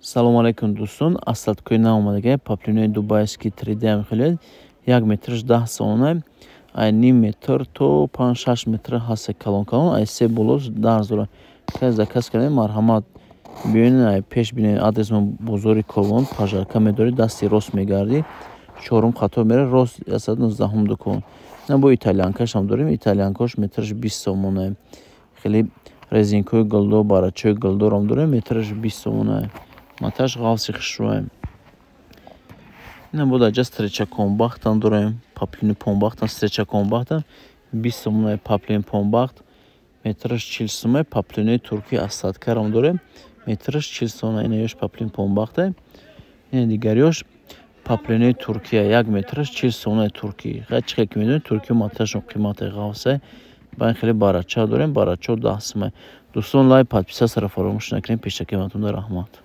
Салому алайкум, дӯстон. Остаткои нав омадагай, поплинои дубайский 3D хеле, 1 метраш 10 сомона. Ай ним метр то 5-6 метр ҳаста, калон калон, ай се боло дарз дорад. Кас заказ кардем, марҳамат, биёед, ай пеш бинед. Адресмон: бозори Корвон, пожарка медорӣ, дасти рост мегардӣ, чорум хато мера, рост, 119-ум дукон. На бо итальянкашам дорем, итальянкош метраш 20 сомона. Хеле резинкои гулдор, барачои гулдорам дорем, метраш 20 сомона. Маташ ғафси хушрӯе. Ина бо даҷа стреча комбахтам дорем, поплини помбахтам, стреча комбахтам 20 сомона, поплин помбахт метраш 40 сомона. Поплинои туркӣ остаткарам дорем, метраш 40 сомона. Ина ёш поплин помбахте, ина дигариёш поплинои туркия, 1 метраш 40 сомонаи туркӣ. Хай, чӣ хел ки медонед, туркиё маташон қимате, ғафсе. Ба ин хеле барача дорем, барачо 10 сомона. Дӯстон, лайк, подписатьсяро фаромӯш накунед. Пешакӣ матонда раҳмат.